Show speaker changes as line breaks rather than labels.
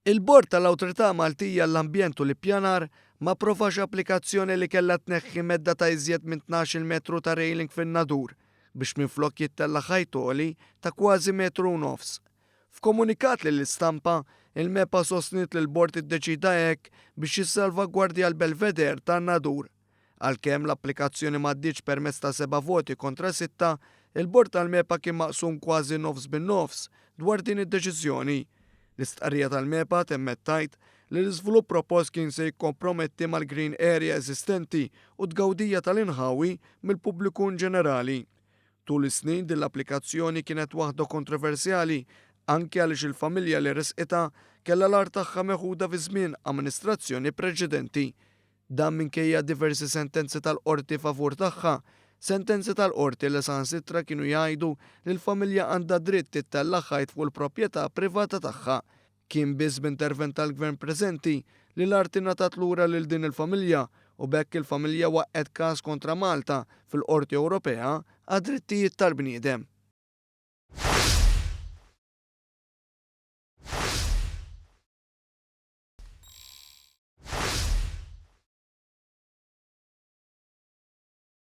Il-Bord tal-Awtorità Maltija għall-Ambjent u l-Ippjanar ma approvax applikazzjoni li kellha tneħħi medda ta' iżjed minn 12-il metru ta' railing fin-Nadur biex minflok jittella' ħajt għoli ta' kważi metru u nofs. F'komunikat lill-istampa, il-MEPA sostniet li l-Bord iddeċieda hekk biex jissalvagwardja l-belvedere tan-Nadur. Għalkemm l-applikazzjoni m'għaddietx permezz ta' seba' voti kontra sitta, il-Bord tal-MEPA kien maqsum kważi nofs bin-nofs dwar din id-deċiżjoni. L-istqarrija tal-MEPA temmet tgħid li l-iżvilupp propost kien se jikkomprometti mal-green area eżistenti u t-tgawdija tal-inħawi mill-pubbliku inġenerali. Tul is-snin din l-applikazzjoni kienet waħda kontroversjali anki għaliex il-familja li ressqitha kellha l-art tagħha meħuda fi żmien amministrazzjoni preċedenti. Dan minkejja diversi sentenzi tal-Qorti favur tagħha, sentenzi tal-Qorti li saħansitra kienu jgħidu li l-familja għandha dritt tittella' ħajt fuq il-proprjetà privata tagħha. Kien biss b'intervent tal-Gvern preżenti li l-art ingħatat lura lil din il-familja u b'hekk il-familja waqqgħet każ kontra Malta fil-Qorti Ewropea għad-Drittijiet tal-Bniedem.